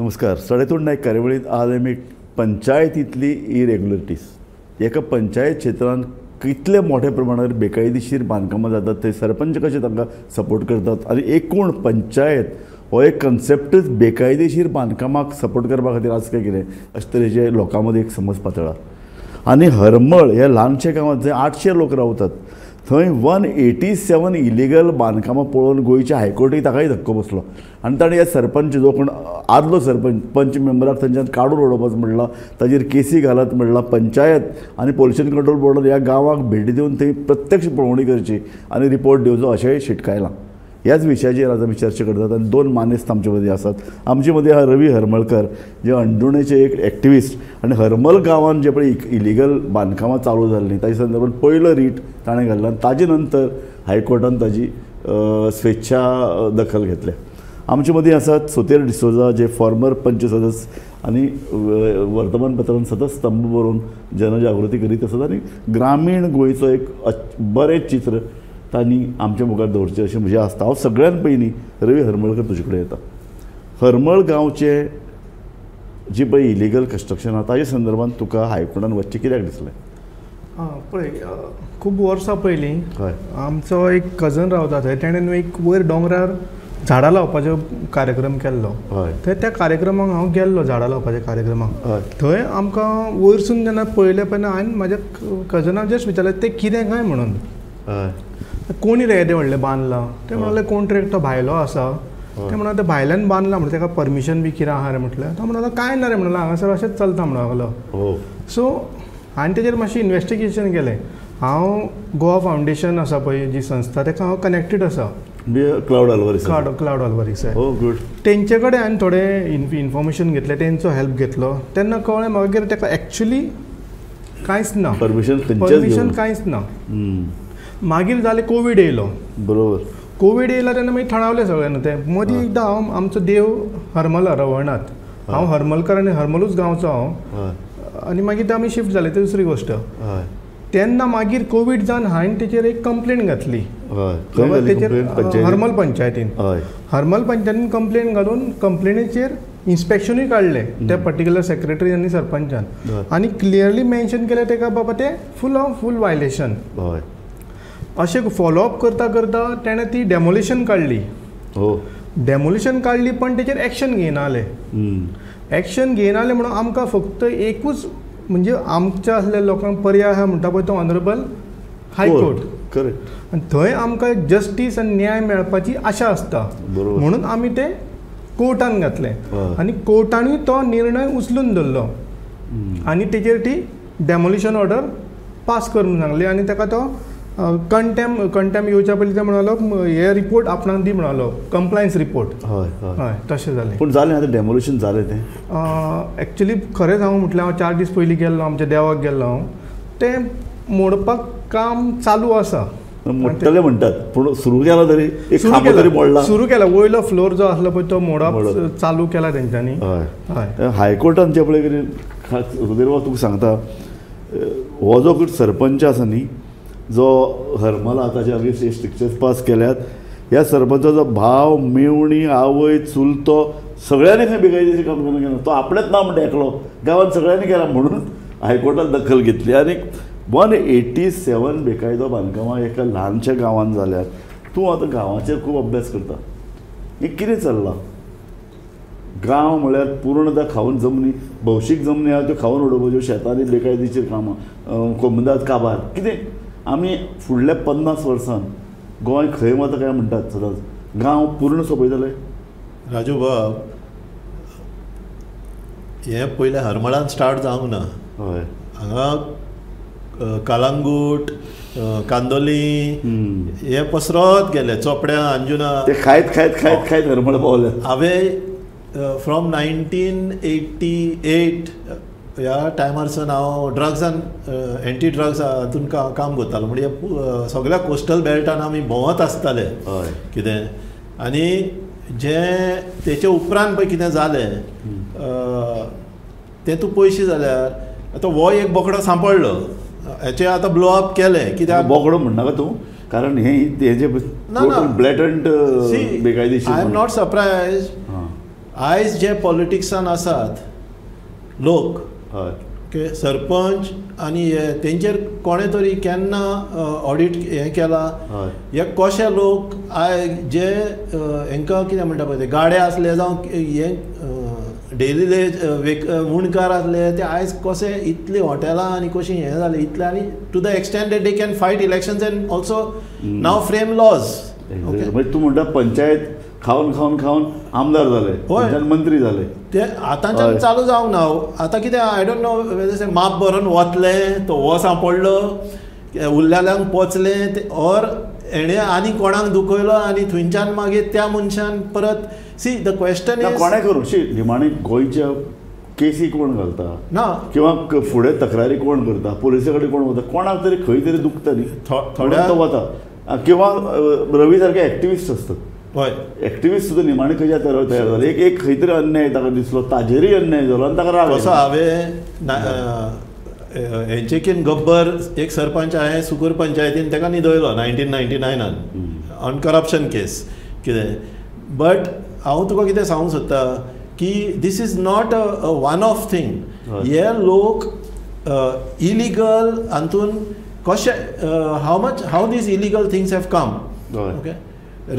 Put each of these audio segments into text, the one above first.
नमस्कार. साडेतोड नायक कार्यावळींत आज आमी पंचायतींतली इरेग्युलरिटीज, एका पंचायत क्षेत्रांत कितले मोठ्या प्रमाणावर बेकायदेशीर बांदकामां जातात, ते सरपंच कशे तांकां सपोर्ट करतात आनी एकूण पंचायत हो एक कन्सेप्टच बेकायदेशीर बांदकामाक सपोर्ट करपा खातीर आज काय कितें अशे तरेचे लोकां मदीं एक समज पातळा. आनी हरमळ ह्या ल्हानशा गांवांत जंय 800 लोक रावतात थंय 187 इलिगल बांदकामां पळोवन गोंयच्या हायकोर्टूय ताकाय धक्को बसलो आनी ताणें ह्या सरपंच जो कोण आदलो सरपंच पंच मेंबराक थंयच्यान काडून उडोवपाचो म्हणलां, ताजेर केसी घालत म्हणलां. पंचायत आनी पोल्युशन कंट्रोल बोर्डान ह्या गांवाक भेट दिवन थंय प्रत्यक्ष पळोवणी करची आनी रिपोर्ट दिवचो अशेंय शिटकायलां. ह्याच विशयाचेर आज आमी चर्चा करतात आनी दोन मानेस्त आमचे मदीं आसात. आमचे मदीं आहा रवी हरमलकर, जे अंजुणेचे एक एक्टिविस्ट आनी हरमल गांवांत जे पळय इलिगल बांदकामां चालू जाल्लीं ताजे संदर्भात पयलो रीट ताणें घाल्लो आनी ताजे नंतर हायकोर्टान ताजी स्वेच्छा दखल घेतल्या. आमचे मदीं आसात सोतेर डिसोजा, जे फॉर्मर पंच सदस्य आनी वर्तमानपत्रान सतत स्तंभ बरोवन जनजागृती करीत आसात आनी ग्रामीण गोंयचो एक बरें चित्र तांणी आमच्या मुखार दवरचें अशें म्हजें आसता. हांव सगळ्यान पयलीं रवी हरमलकर तुजे कडेन येता. हरमळ गांवचे जी पळय इलिगल कन्स्ट्रक्शन आहा ताजे संदर्भात तुका हायकोर्टान वचचें कित्याक दिसलें? आं, पळय, खूब वर्सां पयलीं आमचो एक कजन रावता थंय, तेणें न्हू एक वयर दोंगरार झाडां लावपाचो कार्यक्रम केल्लो. थंय त्या कार्यक्रमाक हांव गेल्लो, झाडां लावपाच्या कार्यक्रमाक. थंय आमकां वयरसून जेन्ना पळयलें तेन्ना हांवें म्हाज्या कजनाक जस्ट विचारलें तें कितें काय म्हणून, कोणी रे येदें व्हडलें बांदलां? ते म्हणले कॉन्ट्रॅक्ट तो भायलो आसा. ते म्हणले ते भायल्यान बांदलां म्हणटा तेका परमिशन बी कितें आहा रे म्हटलें. तो म्हणलो कांय ना रे म्हणलो, हांगासर अशेंच चलता म्हणूंक लागलो. सो हांवें तेजेर मातशें इन्वेस्टिगेशन केलें. हांव गोवा फावंडेशन आसा पळय जी संस्था, तेका हांव कनेक्टेड आसा. क्लावड अल्वारीस, क्लावड अल्वारीस साहेब, तेंचे कडेन हांवें थोडें इन्फॉर्मेशन घेतलें, तेंचो हेल्प घेतलो. तेन्ना कळ्ळें म्हाका की तेका एक्चुली कांयच ना, परमिशन कांयच ना. मागीर जालें कोवीड येयलो. बरोबर, कोवीड येयला तेन्ना मागीर थणावलें सगळें न्हू तें. मदीं एकदां हांव आमचो देव हरमला रवळनाथ, हांव हरमलकर आनी हरमलूच गांवचो हांव, आनी मागीर ते आमी शिफ्ट जाले, ती दुसरी गोश्ट. तेन्ना मागीर कोवीड जावन हांवें तेचेर एक कंप्लेन घातली तेचेर हरमल पंचायतीन. हरमल पंचायतीन कंप्लेन घालून कंप्लेनीचेर इन्स्पेक्शनूय काडलें त्या पर्टिक्युलर सेक्रेटरी आनी सरपंचान, आनी क्लियरली मेन्शन केलें तेका बाबा तें फूल फूल वायलेशन. अशें फॉलोअप करता करता तेणें ती डेमोलिशन काडली. डेमोलिशन काडली पण तेचेर एक्शन घेयना जालें. एक्शन घेयना जालें म्हणून आमकां फक्त एकूच म्हणजे आमच्या आसल्या लोकांक पर्याय आहा म्हणटा पळय तो ऑनरेबल हायकोर्ट. करेक्ट. आनी थंय आमकां जस्टीस आनी न्याय मेळपाची आशा आसता म्हणून आमी तें कोर्टान घातलें आनी कोर्टानूय तो निर्णय उचलून धरलो आनी तेचेर ती डेमोलिशन ऑर्डर पास कर म्हणून सांगली. आनी ताका तो कंटेम येवच्या पयलीं ते म्हणालो हे रिपोर्ट आपणाक दी म्हणालो, कंप्लायन्स रिपोर्ट. हय हय, तशें जालें. पूण जालें आतां डेमोलिशन जालें तें? एक्चुली खरें सांगू म्हटल्यार हांव 4 दीस पयलीं गेल्लो, आमच्या देवाक गेल्लो हांव, तें मोडपाक काम चालू आसा. मोडटले म्हणटात पूण सुरू केला तरी एक खांबो तरी मोडला. सुरू केला, वयलो फ्लोर जो आसलो पळय तो मोडप चालू केला तेंच्यांनी. हय, हायकोर्टान जे पळय कितें सुधीर तुका सांगता, हो जो सरपंच आसा न्ही जो हरमला ताचे अगेन्स्ट स्ट्रिक्चर्स पास केल्यात, ह्या सरपंचाचो भाव, मेवणी, आवय, चुलतो सगळ्यांनी खंय बेकायदेशीर काम करून केलां. तो आपणेंच ना म्हणटा एकलो, गांवांत सगळ्यांनी केला म्हणून हायकोर्टान दखल घेतली. आनी 187 बेकायदो बांदकामां एका ल्हानशा गांवांत जाल्यात. तूं आतां गांवाचेर खूब अभ्यास करता, हें कितें चल्लां? गांव म्हळ्यार पूर्णता खावन जमनी, भौशीक जमनी आहा त्यो खावन उडोवपाच्यो, शेतांनी बेकायदेशीर कामां, कोमुनिदाद काबार कितें. आमी फुडल्या 50 वर्सान गोंय खंय वता काय म्हणटात सदांच, गांव पूर्ण सोंपयतले? राजू बाब, हें पयलें हरमळान स्टार्ट जावंक ना. हय, हांगा कालांगूट, कांदोली हे पसरत गेले, चोपड्या, अंजुना, ते खायत खायत खायत खायत हरमळ पावले. हांवें फ्रॉम 1988 ह्या टायमार सन हांव ड्रग्सान, एंटी ड्रग्स हातून काम करतालो. म्हणजे सगळ्या कोस्टल बेल्टान आमी भोंवत आसताले कितें. आनी जें तेचे उपरांत पळय कितें जालें तें तूं पयशे जाल्यार आतां हो एक बोकडो सांपडलो, हेचें आतां ब्लो अप केलें कित्याक बोकडो म्हणनाका तूं, कारण हे जे ब्लॅटंट बेकायदेशीर. I am not surprise. आयज जे पॉलिटिक्सान आसात लोक, ओके, सरपंच आनी हे तेंचेर कोणें तरी केन्ना ऑडिट हें केलां? हे कशे लोक जे हेंकां कितें म्हणटा पळय ते गाडे आसले जावं हे डेली मुणकार आसले ते आयज कशे इतली हॉटेलां आनी कशीं हें जालें इतलें, आनी to the extent that they can fight elections and also now frame laws. म्हणजे तूं म्हणटा पंचायत खावन खावन खावन आमदार जाले, मंत्री जाले, ते आतांच्यान चालू जावंक ना. आतां कितें I don't know वेदर माप भरून वतले तो हो सांपडलो, उरलेल्यांक पोचलें, ऑर हेणें आनी कोणाक दुखयलो आनी थंयच्यान मागीर त्या मनशान परत सी the question is कोणें करूं शी निमाणे गोंयच्या केसी कोण घालता ना किंवा फुडें तक्रारी कोण करता, पुलिसा कडेन कोण वता, कोणाक तरी खंय तरी दुखता न्ही, थोड्या तो वता. किंवा रवी सारके एक्टिविस्ट आसतात, हय, एक्टिविस्ट सुद्दां निमाणे खंयच्या तयार जाले, एक एक खंय तरी अन्याय ताका दिसलो, ताजेरय अन्याय जालो आनी ताका राग. असो हांवें हेंचेकीन गब्बर एक सरपंच हांवें सुकूर पंचायतीन ताका न्हिदयलो 1999 ऑन करप्शन केस कितें. बट हांव तुका कितें सांगूंक सोदता की this is not a one off thing. हे लोक इलिगल हातून कशे, how much how these illegal things have come, okay,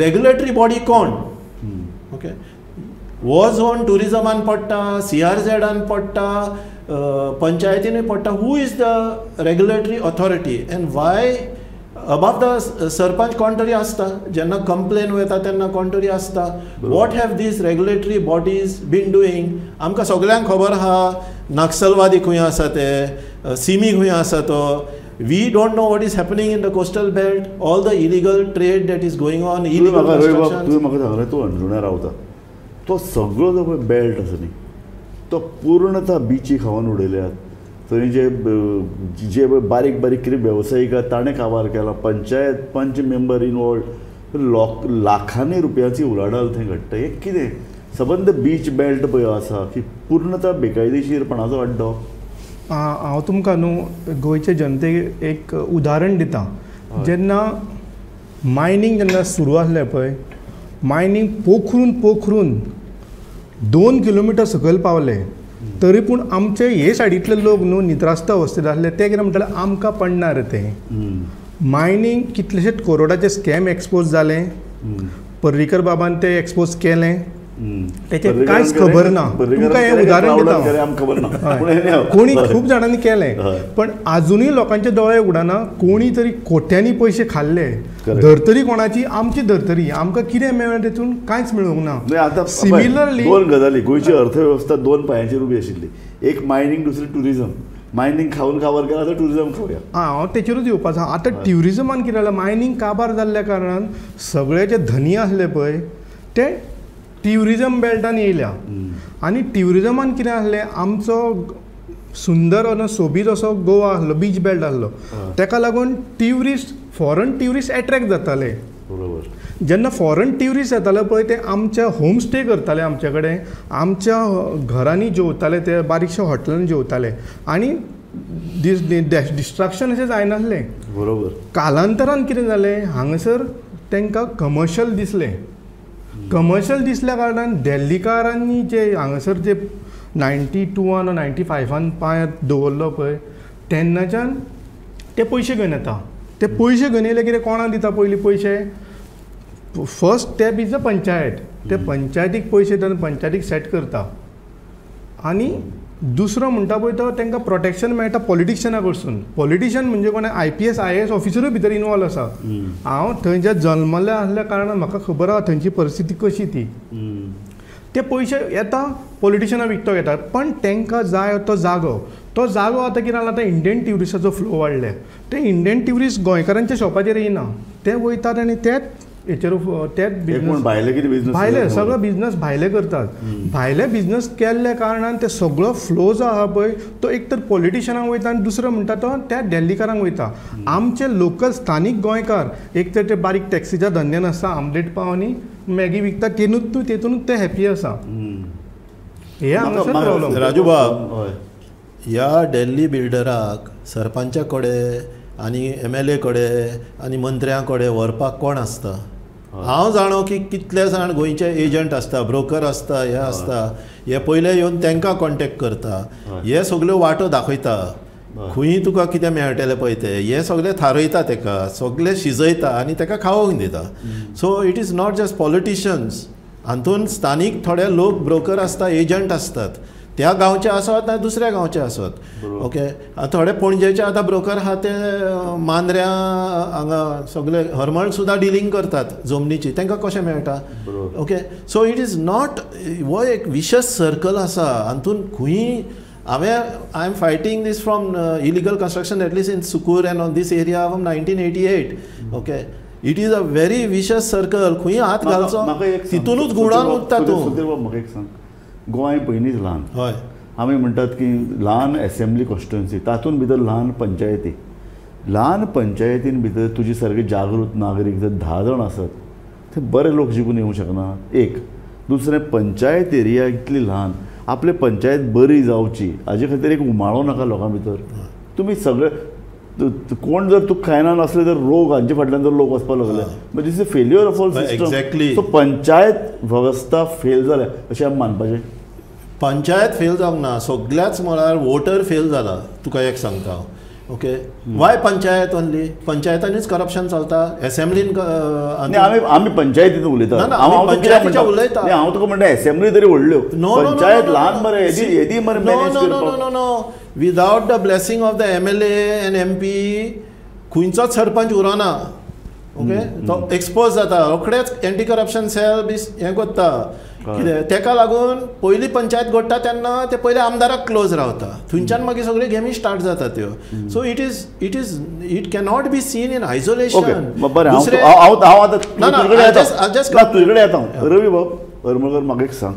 regulatory body कोण, ओके, हो झोन ट्युरिजमान पडटा, CRZान पडटा, पंचायतीनूय पडटा. Who is the regulatory authority and why above the sarpanch कोण तरी आसता, जेन्ना कंप्लेन वयता तेन्ना कोण तरी आसता. What have these regulatory bodies been doing? आमकां सगल्यांक खबर आहा नक्सलवादी खंय आसा ते, सिमी खंय आसा तो. We don't know what is happening in the coastal belt, all the illegal trade that is going on, illegal construction. तुवें म्हाका सांगलें तूं अंजुण्या रावता, तो सगळो जो पळय बेल्ट आसा न्ही तो पूर्णतः बिची खावन उडयल्यात. थंय जे जे बारीक बारीक कितें वेवसायीक आहा ताणें काबार केला, पंचायत पंच मेंबर इनवॉल्व, लोक लाखांनी रुपयाची उलाढाल थंय घडटा. हें कितें सबंद बीच बेल्ट पळय आसा की पूर्णतः बेकायदेशीरपणाचो अड्डो. हांव तुमकां न्हू गोंयचे जनतेक एक उदाहरण दिता. जेन्ना मायनींग जेन्ना सुरू आसलें पळय, मायनींग पोखरून पोखरून 2 किलोमिटर सकयल पावले, तरी पूण आमचे हे सायडींतले लोक न्हू निद्रास्त अवस्थेंत आसले. ते कितें म्हणटाले, आमकां पडना रे तें. मायनींग कितलेशेच करोडाचे स्कॅम एक्सपोज जाले, पर्रीकर बाबान ते एक्सपोज केलें, तेचें कांयच खबर ना. तुमकां हें उदाहरण दिता, कोणी खूब जाणांनी केलें, पण आजुनूय लोकांचे दोळे उगडना. कोणी तरी कोट्यांनी पयशे खाल्ले. धर्तरी कोणाची? आमची धर्तरी. आमकां कितें मेळ्ळें तेतून? कांयच मेळूंक ना. आतां सिमिलरली दोन गजाली, गोंयची अर्थवेवस्था 2 पांयांचेर उबी आशिल्ली, एक मायनींग, दुसरी ट्युरिजम. मायनींग खावन काबार केला, आतां ट्युरिजम खावया. हांव तेचेरूच येवपाचो. आतां ट्युरिजमान कितें जालां, मायनींग काबार जाल्ल्या कारणान सगळे जे धनी आसले पळय ते ट्युरिजम बेल्टान येयल्या. आनी ट्युरिजमान कितें आसलें, आमचो सुंदर आनी सोबीत असो गोवा आसलो, बीच बेल्ट आसलो, तेका लागून ट्युरिस्ट, फॉरन ट्युरिस्ट एट्रेक्ट जाताले. बरोबर. जेन्ना फॉरन ट्युरिस्ट येताले पळय ते आमच्या होम स्टे करताले, आमचे कडेन, आमच्या घरांनी जेवताले, ते बारीकशा हॉटेलांनी जेवताले आनी डिस्ट्रक्शन अशें जायनासलें. बरोबर. कालांतरान कितें जालें, हांगासर तांकां कमर्शियल दिसलें. कमर्शियल दिसल्या कारणान दिल्लीकारांनी जे हांगासर जे 92 95 पांय दवरलो पळय तेन्नाच्यान ते पयशे घेवन येता. ते पयशे घेवन येयले कितें, कोणाक दिता पयलीं पयशे? First step is a panchayat. ते पंचायतीक पयशे दिवन पंचायतीक सेट करता. आनी दुसरो म्हणटा पळय तो तांकां प्रोटेक्शन मेळटा पॉलिटिशियना कडसून. पॉलिटिशियन म्हणजे कोण, IPS IAS ऑफिसरूय भितर इनवॉल्व आसा. हांव थंय जल्मले आसल्या कारणान म्हाका खबर आसा थंयची परिस्थिती कशी ती. ते पयशे येता पॉलिटिशियना विकतो घेता, पण तांकां जाय तो जागो. तो जागो आतां कितें जाला, आतां इंडियन ट्युरिस्टाचो फ्लो वाडले. ते इंडियन ट्युरिस्ट गोंयकारांच्या शॉपाचेर येयना, ते वयतात आनी तेच हेचेर तेच बिजनस भायले सगळो बिजनस भायले करतात. भायले बिजनस केल्ल्या कारणान ते सगळो फ्लो जो आहा पळय तो एक तर पॉलिटिशियनांक वयता आनी दुसरो म्हणटा तो त्या दिल्लीकारांक वयता. आमचे लोकल स्थानीक गोंयकार एक तर ते बारीक टॅक्सीच्या धंद्यान आसता, आमलेट पाव आनी मॅगी विकता, तेतूनच ते हॅपी आसा. हे हांगासर प्रॉब्लम. राजू बाब, ह्या दिल्ली बिल्डराक सरपंचा कडेन आनी MLA कडेन आनी मंत्र्यां कडेन व्हरपाक कोण आसता? हांव जाणो की कितले जाण गोंयचे एजंट आसता, ब्रोकर आसता, हे आसता, हे पयले येवन तांकां कॉन्टेक्ट करता, हे सगल्यो वाटो दाखयता, खंय तुका कितें मेळटलें पळय तें, हे सगळें थारयता, ताका सगळें शिजयता आनी ताका खावोंक दिता. So it is not just politicians, हातून स्थानीक थोडे लोक ब्रोकर आसता, एजंट आसतात, त्या गांवचे आसत ना दुसऱ्या गांवचे आसत. ओके, थोडे पणजेचे आतां ब्रोकर आहा ते मांद्र्या हांगा सगळे हरमळ सुद्दां डिलींग करतात जमनीची, तांकां कशें मेळटा. Okay, so it is not, हो एक विशस सर्कल आसा हातून खंय हांवें I am fighting this from illegal construction at least in Sukur and on this area from 1988. Okay, it is a very vicious circle, खंय हात घालचो तितूनच गुणान उरता तूं. म्हाका एक सांग, गोंय पयलींच ल्हान, हय, आमी म्हणटात की ल्हान एसेंब्ली कॉन्स्टिट्युएन्सी, तातूंत भितर ल्हान पंचायती, ल्हान पंचायतीन भितर तुजे सारके जागृत नागरीक जर 10 जाण आसत ते बरे लोक जिखून येवंक शकना. एक दुसरें, पंचायत एरिया इतली ल्हान, आपले पंचायत बरी जावची हाजे खातीर एक उमाळो नाका लोकां भितर. तुमी सगळे कोण जर तुका खायना नासले तर रोग हांचे फाटल्यान जर लोक वचपाक लागले, but this is a failure of all system. Exactly. So panchayat वेवस्था फेल जाल्या अशें आमी मानपाचें. पंचायत फेल जावंक ना, सगळ्याच मळार वोटर फेल जाला. तुका एक सांगता हांव, ओके, वाय पंचायत ओनली? पंचायतांनीच करप्शन चलता, एसेंब्लीन. आमी पंचायतीन उलयता, पंचायतीच्या उलयता. हांव तुका म्हणटा एसेंब्ली तरी व्हडल्यो, पंचायत ल्हान मरे, येदी मरे मॅनेज करपाक. No no, without the blessing of the MLA and MP खंयचोच सरपंच उरना. ओके, तो एक्सपोज जाता रोखडेच, एंटी करप्शन सेल बी हें करता कितें, तेका लागून पयली पंचायत घडटा तेन्ना ते पयले आमदाराक क्लोज रावता, थंयच्यान मागीर सगळ्यो गेमी स्टार्ट जाता त्यो. So it is it is it cannot be seen in isolation. बरें, हांव आतां तुजे कडेन येता. रवी बाब हरमलकर, म्हाका एक सांग,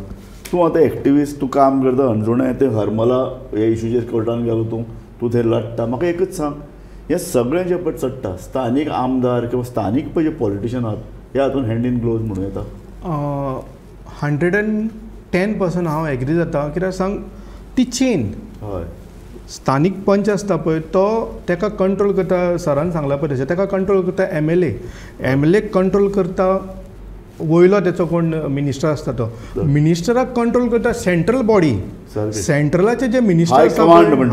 तूं आतां एक्टिविस्ट, तूं काम करता हणजुणें, ते हरमला ह्या इशूचेर कोर्टान गेलो तूं, तूं थंय लडटा. म्हाका एकच सांग, हें सगळें जें पळय चडटा स्थानीक आमदार किंवा स्थानीक पळय जे पॉलिटिशन आहात ह्या हातून हँड इन ग्लोव्ज म्हणूं येता? 110% हांव एग्री जाता. कित्याक सांग, ती चेन, हय, स्थानीक पंच आसता पळय तो ताका कंट्रोल करता, सरान सांगला पळय तशें, ताका कंट्रोल करता MLA, MLA control करता वयलो तेचो कोण मिनिस्टर आसता तो, मिनिस्टराक कंट्रोल करता सेंट्रल बॉडी, सेंट्रलाचे जे मिनिस्टर आसा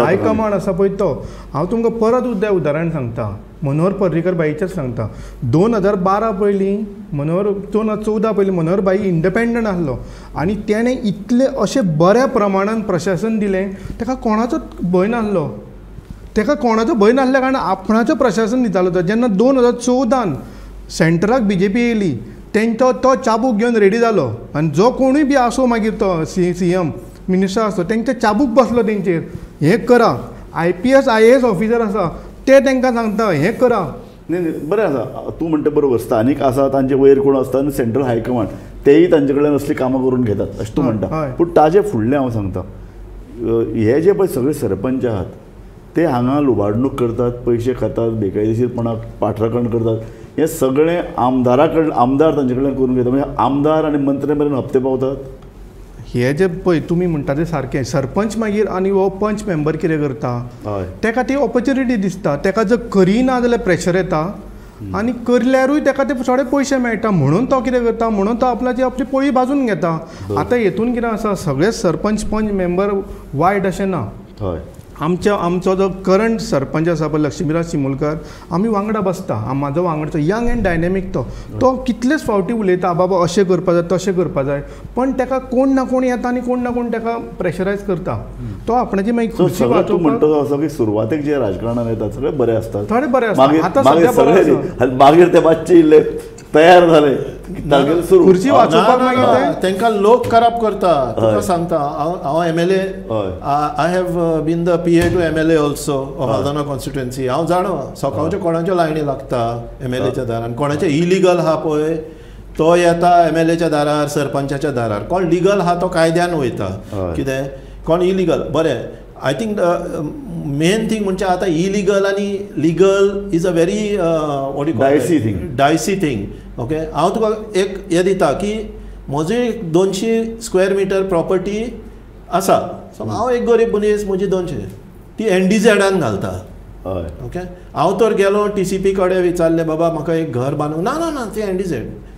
हाय कमांड आसा पळय तो. हांव तुमकां परत उदाहरण सांगता, मनोहर पर्रीकर बाईचेंच सांगता. 2012 पयलीं मनोहर, 2014 पयलीं मनोहर बाई इंडिपेंडंट आसलो आनी तेणें इतलें अशें बऱ्या प्रमाणान प्रशासन दिलें, ताका कोणाचोच भंय नासलो. ताका कोणाचो भंय नासल्या कारणान आपणाचें प्रशासन दितालो तो. जेन्ना 2014 सेंट्रलाक BJP येयली, तेंचो तो चाबूक घेवन रेडी जालो आनी जो कोणूय बी आसूं मागीर तो CM minister आसतो, तेंचे चाबूक बसलो तेंचेर, हें करा. IPS IAS officer आसा ते तांकां सांगता हें करा. न्ही, बरें आसा तूं म्हणटा बरोबर, स्थानीक आसा तांचे वयर कोण आसता आनी सेंट्रल हायकमांड तेय तांचे कडल्यान असलीं कामां करून घेतात अशें तूं म्हणटा. पूण ताजे फुडलें हांव सांगता, हे जे पळय सगळे सरपंच आहात ते हांगा लुबाडणूक करतात, पयशे खातात, बेकायदेशीरपणाक पाठराखण करतात, हे सगळें आमदारा कडल्यान, आमदार तांचे कडल्यान करून घेता. म्हणजे आमदार आनी मंत्री मेरेन हप्ते पावतात. हे जे पळय तुमी म्हणटा ते सारकें, सरपंच मागीर आनी हो पंच मेंबर कितें करता, ताका ती ऑपॉर्च्युनिटी दिसता, ताका जर करिना जाल्यार प्रेशर येता आनी करल्यारूय ताका ते थोडे पयशे मेळटा, म्हणून तो कितें करता, म्हणून तो आपल्याची आपली पोळी भाजून घेता. आतां हेतून कितें आसा, सगळे सरपंच पंच मेंबर वायट अशें ना. हय, आमच्या आमचो जो करंट सरपंच आसा पळय लक्ष्मीराज चिमुलकर, आमी वांगडा बसता, म्हाजो वांगडचो यंग एंड डायनेमीक तो, तो कितलेच फावटी उलयता बाबा अशें करपा जाय तशें करपा जाय, पण ताका कोण ना कोण येता आनी कोण ना कोण ताका प्रेशरायज करता. तो आपणाची मागीर खुर्ची वाचोवपाक. म्हणटा असो की सुरवातेक जे राजकारणान येतात सगळे बरे आसतात, थोडे बरे आसतात, आतां सगळे बरे आसा, मागीर ते मातशे इल्ले तयार झाले खुर्ची वाचोवपाक मागीर तांकां लोक खराब करता. तुका सांगता हांव MLA, I have been the PA to MLA also of Aldona constituency. हांव जाणो सकाळच्यो कोणाच्यो लायनी लागता MLAच्या दारान, कोणाचें इलिगल आहा पळय तो येता MLAच्या दारार, सरपंचाच्या दारार, कोण लिगल आहा तो कायद्यान वयता, कितें कोण इलिगल. बरें, I think main thing म्हणजे आतां इलिगल आनी legal is a very what you call dicey thing, dicey thing. Okay, हांव तुका एक हें दिता की म्हजी 200 स्क्वेअर मिटर प्रॉपर्टी आसा, सो हांव एक गरीब मनीस, म्हजी 200 ती NDZान घालता. ओके हांव तर गेलो TCP कडेन विचारलें बाबा म्हाका एक घर बांदूंक ना ना ना तें NDZ.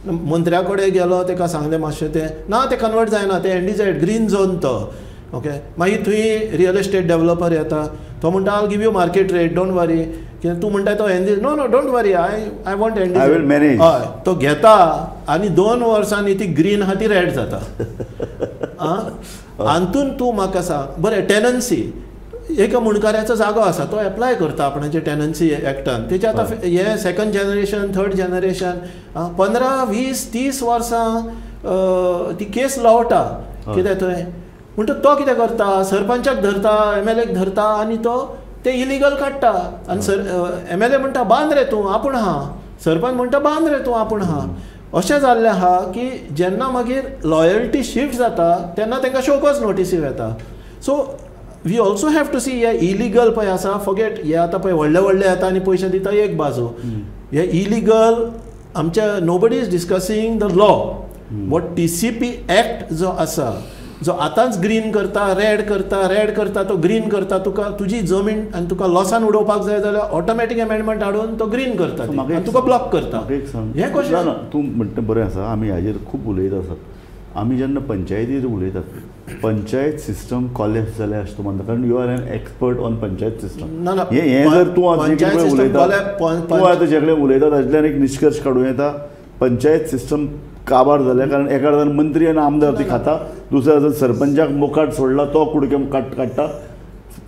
मंत्र्या कडेन गेलो ताका सांगलें मातशें तें ना तें कन्वर्ट जायना तें NDZ green झोन तो. ओके मागीर थंय रियल एस्टेट डेवलपर येता तो म्हणटा I give you market rate don't worry. कित्याक तूं म्हणटा तो NDZ no no don't worry I want NDZ I will manage. हय तो घेता आनी 2 वर्सांनी ती ग्रीन आहा ती रेड जाता. हातून तूं म्हाका सांग बरें टेनन्सी एका मुंडकाऱ्याचो जागो आसा तो एप्लाय करता आपणाचे टेनन्सी एक्टान तेचे आतां हे सेकंड जनरेशन थर्ड जनरेशन 15 20 30 वर्सां ती केस लवटा कितें थंय. म्हणटा तो कितें करता सरपंचाक धरता MLA धरता आनी तो ते इलिगल काडटा आनी सर MLA म्हणटा बांद रे तूं आपूण आहा सरपंच म्हणटा बांद रे तूं आपूण आहा. अशें जाल्लें आहा की जेन्ना मागीर लॉयल्टी शिफ्ट जाता तेन्ना तांकां शोकॉज नोटीसी येता. So we also have to see hey illegal पळय आसा फॉरगेट हे आतां पळय व्हडले व्हडले येता आनी पयशे दिता एक बाजू हे इलिगल आमच्या nobody is discussing the law. What TCP act जो आसा जो आतांच ग्रीन करता रेड करता रेड करता तो ग्रीन करता तुका तुजी जमीन आनी तुका लॉसान उडोवपाक जाय जाल्यार ऑटोमॅटीक अमेंडमेंट हाडून तो ग्रीन करता आनी तुका ब्लॉक करता. हें कशें ना तूं म्हणटा बरें आसा. आमी हाजेर खूब उलयत आसात. आमी जेन्ना पंचायतीर उलयतात पंचायत सिस्टम कॉलेप्स जाल्या अशें तूं मानता कारण you are an expert on panchayat system. हें जर तूं आतां जे कडेन उलयता तूं आतां जे कडेन उलयता तातूंतल्यान एक निश्कर्श काडूं येता पंचायत सिस्टम काबार जाल्या कारण एका अर्दान मंत्री आनी आमदार ती खाता दुसऱ्या अर्दान सरपंचाक मुखार सोडला तो कुडके काडटा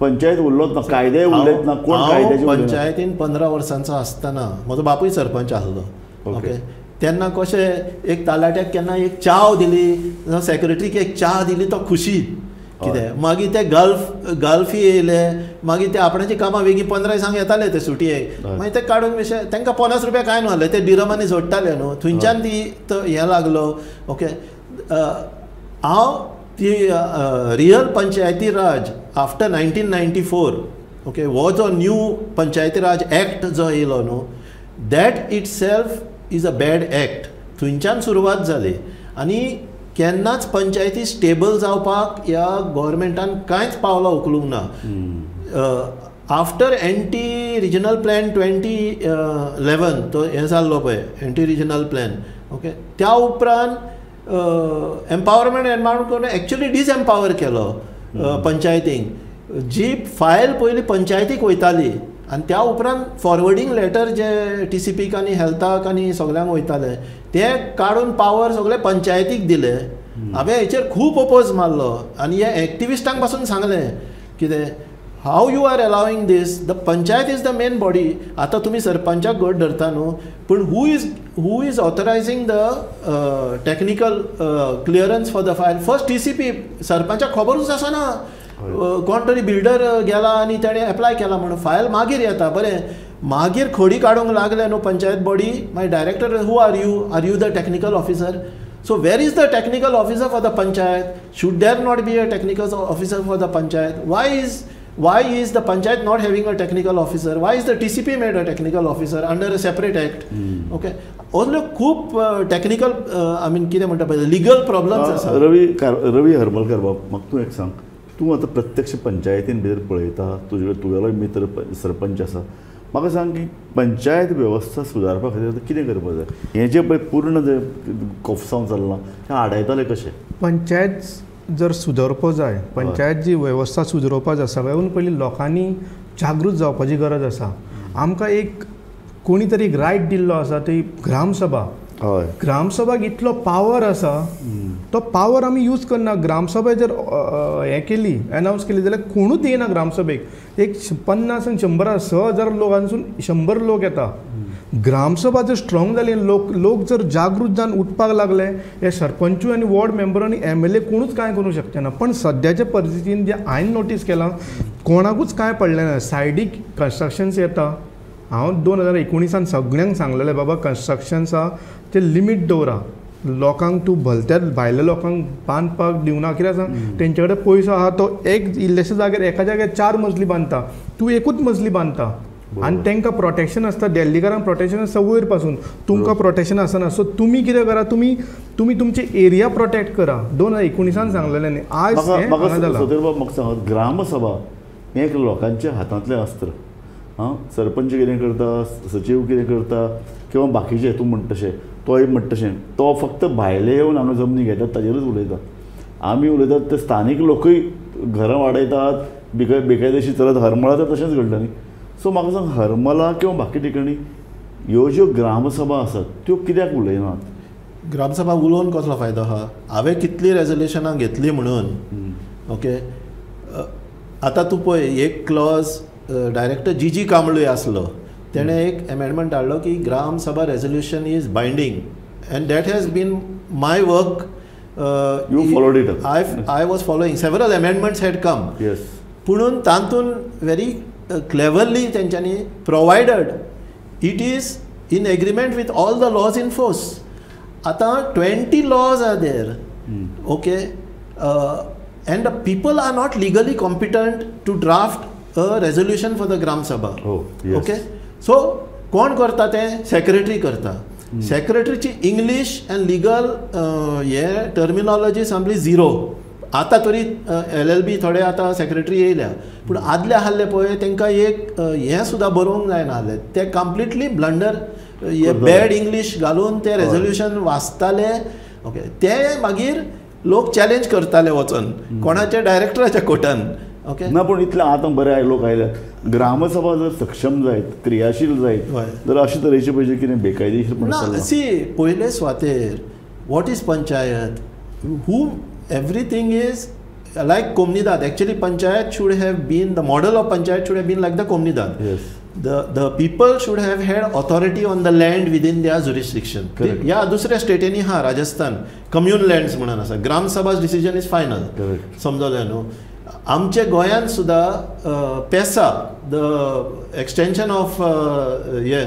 पंचायत उरलोच ना कायदे उरलेच ना कोण कायद्याचे. पंचायतीन 15 वर्सांचो आसतना म्हजो बापूय सरपंच आसलो. ओके तेन्ना कशें एक तलाट्याक केन्ना एक चाव दिली सेक्रेटरीक एक च्या दिली तो खुशी कितें मागीर ते गल्फी येयले मागीर ते आपणाची कामां वेगीं 15 दिसांक येताले ते सुटयेक मागीर ते काडून विशय तांकां 50 रुपया कांय न्हू ते डिरमांनी जोडटाले न्हू थंयच्यान ती हें लागलो. ओके हांव ती real Panchayati Raj after 1994 okay हो जो न्यू पंचायती राज एक्ट जो येयलो न्हू that itself is a bad act. थंयच्यान सुरवात जाली आनी केन्नाच पंचायती स्टेबल जावपाक ह्या गव्हर्मेंटान कांयच पावलां उखलूंक ना. आफ्टर एंटी रिजनल प्लॅन 2011 तो हें जाल्लो पळय एंटी रिजनल प्लॅन ओके त्या उपरांत एम्पावरमेंट एनवायरमेंट करून एक्चुअली डिसएम्पावर केलो पंचायतींक. जी फायल पयलीं पंचायतीक वयताली आनी त्या उपरांत फॉरवर्डींग लेटर जे TCPक आनी हेल्थाक आनी सगल्यांक वयताले ते काडून पावर सगळे पंचायतीक दिले. हांवें हेचेर खूब ओपोज मारलो आनी हे एक्टिविस्टांक पासून सांगलें कितें how you are allowing this the panchayat is the main body. आतां तुमी सरपंचाक घट धरता न्हू पूण who is authorising the technical clearance for the file first TCP. सरपंचाक खबरूच आसना कोण तरी बिल्डर गेला आनी ताणें एप्लाय केला म्हणून फायल मागीर येता. बरें मागीर खोडी काडूंक लागले न्हू पंचायत बॉडी मागीर director who are you are you the technical officer. So where is the technical officer for the panchayat? Should there not be a technical officer for the panchayat? Why is the panchayat not having a technical officer? Why is the TCP made a technical officer under a separate act? Okay असल्यो खूब technical I mean कितें म्हणटा पळय legal problems आसा. रवी हरमलकर बाब म्हाका तूं एक सांग तूं आतां प्रत्यक्ष पंचायतीन भितर पळयता तुजे तुगेलो मित्र सरपंच आसा म्हाका सांग की पंचायत वेवस्था सुदारपा खातीर कितें करपाक जाय? हें जें पळय पूर्ण जें कोफसांव चल्लां तें आडायतलें कशें? पंचायत जर सुदरपा जाय पंचायत जी वेवस्था सुदरोवपा जाय सगळ्यान पयलीं लोकांनी जागृत जावपाची गरज आसा. आमकां एक कोणी तरी एक रायट दिल्लो आसा ती ग्रामसभा. हय ग्रामसभाक इतलो पावर आसा तो पावर आमी यूज करना. ग्रामसभा जर हें केली एनावन्स केली जाल्यार कोणूच येना ग्रामसभेक. एक 50 आनी 100 6,000 लोकांसून 100 लोक येता. ग्रामसभा जर स्ट्रॉंग जाली लोक जर जागृत जावन उठपाक लागले हे सरपंचूय आनी वॉर्ड मेंबर आनी MLA कोणूच कांय करूंक शकचे ना. पण सद्याच्या परिस्थितीन जे हांवें नोटीस केलां कोणाकूच कांय पडलें ना. सायडीक कन्स्ट्रक्शन्स येता. हांव 2019 सगळ्यांक सांगलेलें बाबा कन्स्ट्रक्शन्सा ते लिमीट दवरा लोकांक तूं भलत्याच भायल्या लोकांक बांदपाक दिवना. कित्याक सांग तेंचे कडेन पयसो आहा तो एक इल्लेशा जाग्यार एका जाग्यार 4 मजली बांदता तूं एकूच मजली बांदता आनी तांकां प्रोटेक्शन आसता. दिल्लीकारांक प्रोटेक्शन आसता वयर पासून तुमकां प्रोटेक्शन आसना. सो तुमी कितें करा तुमी तुमी तुमचे एरिया प्रोटेक्ट करा. 2019 सांगलेलें न्ही आज हें हांगा जालां. म्हाका सांग ग्रामसभा हें एक लोकांच्या हातांतलें अस्त्र. हां, सरपंच कितें करता, सचीव कितें करता किंवा बाकीचे तूं म्हणटा तशें तोय म्हणटा तशें तो फक्त भायले येवन हांगा जमनी घेतात ताजेरूच उलयता. आमी उलयतात ते स्थानीक लोकूय घरां वाडयतात बेकायदेशीर चलत. हरमळा तर तशेंच घडलें न्ही. सो म्हाका सांग, हरमला किंवा बाकी ठिकाणी ह्यो ज्यो ग्रामसभा आसात त्यो कित्याक उलयनात? ग्रामसभा उलोवन कसलो फायदो आहा? हांवें कितलीं रेजोल्युशनां घेतलीं म्हणून ओके. आतां तूं पळय एक क्लॉज डायरेक्टर जी जी कांबळे आसलो तेणें एक एमेंडमेंट हाडलो की Gram Sabha resolution is binding and that has been my work. You followed it up. I was following several amendments had come. Yes. पुणून तातूंत व्हेरी क्लेवरली तेंच्यांनी provided it is in agreement with all the laws in force. आतां 20 laws are there, okay, and the people are not legally competent to draft a resolution for the Gram Sabha. Okay, so कोण करता तें? Secretary करता. सेक्रेटरीची English and legal हे terminology सामकी zero. आतां तरी LLB थोडे आतां सेक्रेटरी येयल्या, पूण आदले आहले पळय तांकां एक हें सुद्दां बरोवंक जायना आहलें. ते कंप्लिटली ब्लंडर हे बॅड इंग्लीश घालून ते रेजोल्युशन वाचताले. ओके, ते मागीर लोक चॅलेंज करताले वचून कोणाच्या डायरेक्टराच्या कोर्टान. ओके ना, पूण इतलें आतां बरे लोक आयल्यात. ग्रामसभा जर सक्षम जायत, क्रियाशील जायत जाल्यार अशे तरेचे पळय कितें बेकायदेशीर ना. सी, पयले सुवातेर what is panchayat, who everything is like Comunidade. Actually panchayat should have been, the model of panchayat should have been like the Comunidade. The people should have had authority on the land within their jurisdiction. ह्या दुसऱ्या स्टेटींनी हा Rajasthan commune lands म्हणून आसा, Gram Sabha's decision is final. समजलें न्हू? आमच्या गोंयांत सुद्दां पेसा, the extension of hey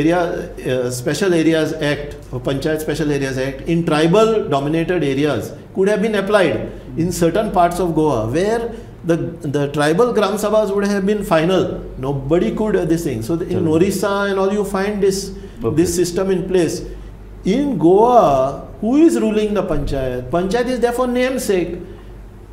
area special areas act, panchayat special areas act in tribal dominated areas could have been applied in certain parts of Goa where the tribal Gram Sabhas would have been final. Nobody could this thing. So in Orissa and all you find this this system in place. In Goa, who is ruling the panchayat? Panchayat is there for namesake.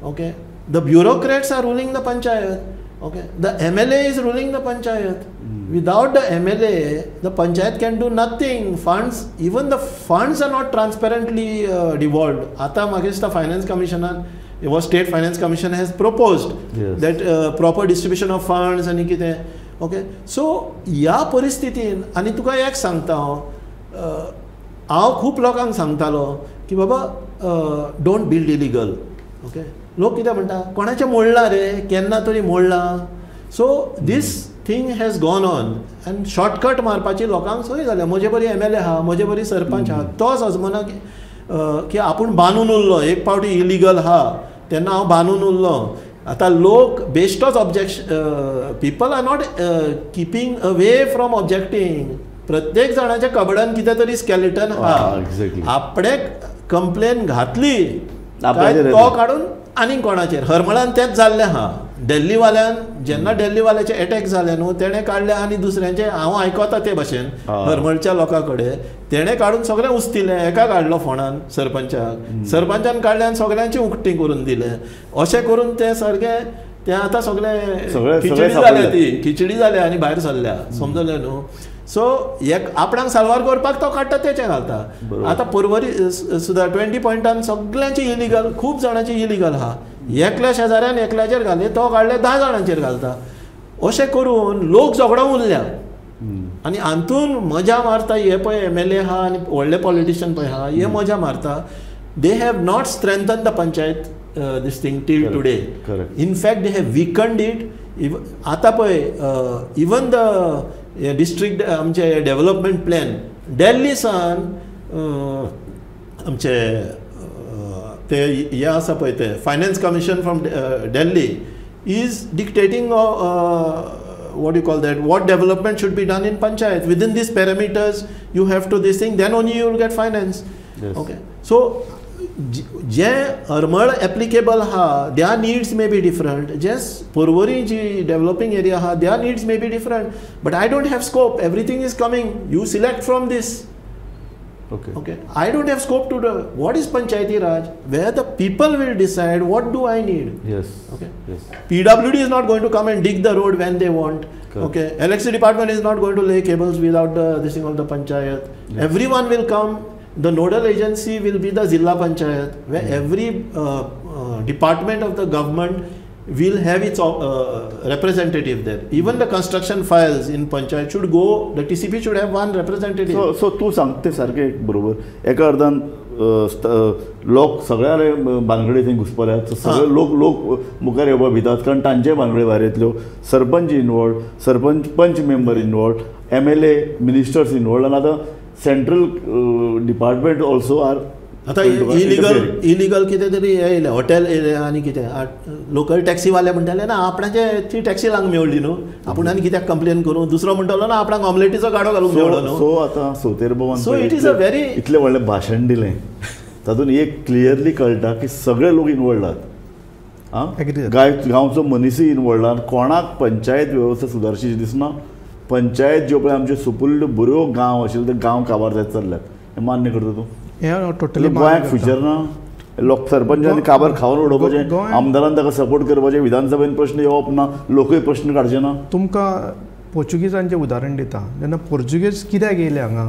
Okay, the bureaucrats are ruling the panchayat. Okay, the MLA is ruling the panchayat. Without the MLA, the panchayat can do nothing. Funds, even the funds are not transparently devolved. Ata mage finance commissioner, it was state finance commission has proposed that proper distribution of funds ani kite. Okay, so या परिस्थितीन आनी तुका एक सांगता हांव, हांव खूब लोकांक सांगतालो की बाबा don't build illegal. Okay, लोक कितें म्हणटा, कोणाचें मोडलां रे, केन्ना तरी मोडलां. So this thing has gone on and shortcut मारपाची लोकांक संवय जाल्या. म्हजे बरी MLA आहा, म्हजे बरी सरपंच आहा, तोच अजमना की आपूण बांदून उरलो. एक पावटी इलिगल आहा तेन्ना हांव बांदून उरलो. आतां लोक बेश्टोच objection, people are not keeping away from objecting. प्रत्येक जाणाच्या कबडान कितें तरी स्केलेटन आहा. आपणें कंप्लेन घातली काय तो काडून आनीक कोणाचेर. हरमळान तेंच जाल्लें आहा. दिल्लीवाल्यान जेन्ना दिल्लीवाल्याचे एटॅक जाले न्हू, तेणें काडले आनी दुसऱ्यांचे हांव आयकता ते भशेन हरमळच्या लोकां कडेन तेणें काडून सगळें उस्तिलें. एका काडलो फोणान सरपंचाक, सरपंचान काडले आनी सगळ्यांची उक्ती करून दिलें. अशें करून तें सारकें तें आतां सगळें खिचडी जाल्या, ती खिचडी जाल्या आनी भायर सरल्या. समजलें न्हू? सो एक आपणाक साल्वार करपाक तो काडटा तेचें घालता. आतां पर्वरी सुद्दां 20 पॉयंटान सगळ्यांची इलिगल, खूब जाणांची इलिगल आहा. एकल्या शेजाऱ्यान एकल्याचेर घाले, तो काडले 10 जाणांचेर घालता. अशें करून लोक झगडोंक उरल्या आनी हातून मजा मारता. हे पळय MLA आहा आनी व्हडले पॉलिटिशन पळय आहा, हे मजा मारता. They have not strengthen the panchayat this thing till today. In fact they have weakened it. आतां पळय इवन the district आमचे डेव्हलपमेंट प्लॅन दिल्ली सान आमचे ते हे आसा पळय ते finance commission from Delhi is dictating what you call that, what development should be done in panchayat within these parameters. You have to this thing, then only you will get finance. Okay, so J Harmal applicable आहा their needs may be different. J Porvorim ji developing area आहा their needs may be different, but I don't have scope. Everything is coming, you select from this. Okay. Okay. I don't have scope to do. What is Panchayati Raj? Where the people will decide what do I need. Yes. Okay. Yes. PWD is not going to come and dig the road when they want. Correct. Okay. LXC department is not going to lay cables without the this thing of the panchayat. Yes. Everyone will come. The nodal agency will be the Zilla Panchayat, where every department of the government will have its representative there. Even the construction files in panchayat should go, the TCP should have one representative. So तू सांगते सारखे बरोबर एका अर्दान लोक सगळ्या बानगडे थंय घुसपल्यात, सगळे लोक लोक मुखार येवपा भितात कारण तांचे बानगडे भायर येतल्यो. Sarpanch involved, sarpanch panch member involved, MLA ministers involved, आनी आतां सेंट्रल डिपार्टमेंट ऑल्सो आर. आतां इलिगल कितें तरी हें येयलें, हॉटेल येयलें आनी कितें लोकल टॅक्सीवाले म्हणटाले ना आपणाचे ती टॅक्सी लांग मेवली न्हू, आपूण आनी कित्याक कंप्लेन करूं. दुसरो म्हणटालो ना आपणाक ऑमलेटीचो गाडो घालूंक मेवलो न्हू. सो आतां सोतेर बाबान so it is a very इतलें व्हडलें भाशण दिलें तातूंत एक क्लियरली कळटा की सगळे लोक इनवॉल्ड आहात. आं, गांवचो मनीसूय इनवॉल्ड आहा. कोणाक पंचायत वेवस्था सुदारची दिसना. पंचायत ज्यो पळय आमच्यो सुपुल्ल्यो बऱ्यो गांव आशिल्ले ते गांव काबार जायत चल्ल्यात, हें मान्य करता तूं? टोटली गोंयाक फ्युचर ना. लोक सरपंचांनी काबार खावन उडोवपाचें, आमदारान ताका सपोर्ट करपाचें, विधानसभेन प्रश्न येवप ना, लोकूय प्रश्न काडचे ना. तुमकां पोर्चुगीजांचें उदाहरण दिता. जेन्ना पोर्चुगीज कित्याक येयले हांगा,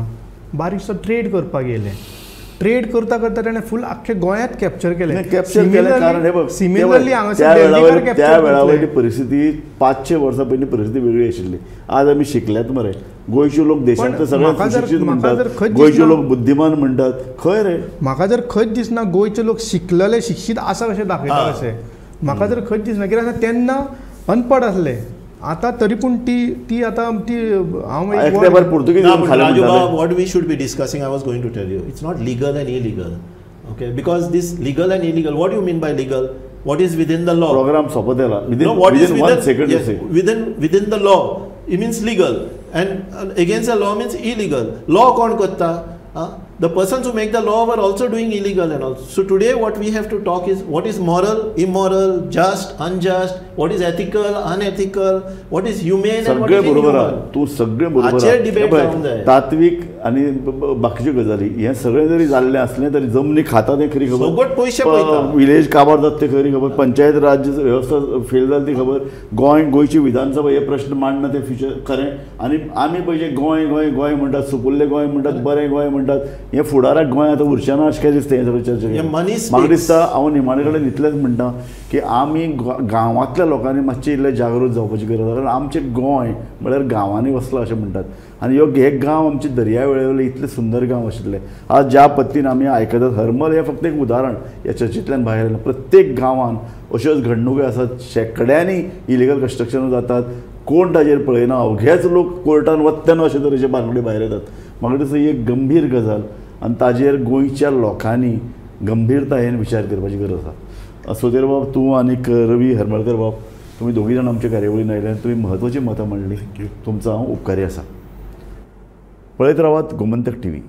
बारीकसो ट्रेड करपाक येयले. ट्रेड करता करता ताणें फूल आख्खे गोंयांत कॅप्चर केलें. कॅप्चर केलें कारण हे बघ, सिमिलरली हांगासर त्या वेळा वयली परिस्थिती 500 वर्सां पयलीं परिस्थिती वेगळी आशिल्ली. आज आमी शिकल्यात मरे, गोंयचे लोक देशांतले सगळे सुशिक्षीत म्हणटात, गोंयचे लोक बुद्धिमान म्हणटात. खंय रे म्हाका जर खंयच दिसना गोंयचे लोक शिकलेले शिक्षीत आसा कशें दाखयता अशें म्हाका जर खंयच दिसना. कित्याक तेन्ना अनपड आसले, आतां तरी पूण ती ती आतां ती हांव पुर्तुगीज. What we should be discussing, I was going to tell you, it's not legal and illegal. Okay, because this legal and illegal, what you mean by legal? What is within the law? Programme सोंपत आयला. Within 1 second, within the law it means legal, and against the law means illegal. Law कोण करता? The persons who make the law were also doing illegal and all. So today what we have to talk is what is moral, immoral, just, unjust, what is ethical, unethical, what is humane and what is inhuman. तूं सगळें बरोबर. तात्वीक आनी बाकीच्यो गजाली हें सगळें जरी जाल्लें आसलें तरी जमनी खाता तें खरी खबर, पयशे पळयता, विलेज काबार जाता तें खरी खबर, पंचायत राज्य वेवस्था फेल जाली ती खबर, गोंय गोंयची विधानसभा हे प्रश्न मांडना तें फ्युचर खरें. आनी आमी पळय गोंय गोंय गोंय म्हणटात, सुपुल्लें गोंय म्हणटात, बरें गोंय म्हणटात, हे फुडाराक गोंय आतां उरचें ना अशें काय दिसता. हें सगळें चर्चा म्हाका दिसता. हांव निमाणे कडेन इतलेंच म्हणटा की आमी गांवांतल्या लोकांनी मातशें इल्लें जागृत जावपाची गरज आसा. कारण आमचें गोंय म्हळ्यार गांवांनी वसलां अशें म्हणटात, आनी ह्यो हे गांव आमचे दर्या वेळेवयले इतले सुंदर गांव आशिल्ले. आज ज्या पद्दतीन आमी आयकतात, हरमल हें फक्त एक उदाहरण ह्या चर्चेंतल्यान भायर आयलां. प्रत्येक गांवांत अश्योच घडणुको आसात, शेंकड्यांनी इलिगल कन्स्ट्रक्शन जातात, कोण ताजेर पळयना, अवघेच लोक कोर्टान वतना अशे तरेचे बानगडी भायर येतात. म्हाका दिसता ही एक गंभीर गजाल आनी ताजेर गोंयच्या लोकांनी गंभीरतायेन विचार करपाची गरज आसा. सोतेर बाब, तूं आनीक रवी हरमलकर बाब, तुमी दोगूय जाण आमच्या कार्यावळीन आयले आनी तुमी म्हत्वाचीं मतां मांडलीं. तुमचो हांव उपकारी आसा. पळयत रावात गोमंतक टीव्ही.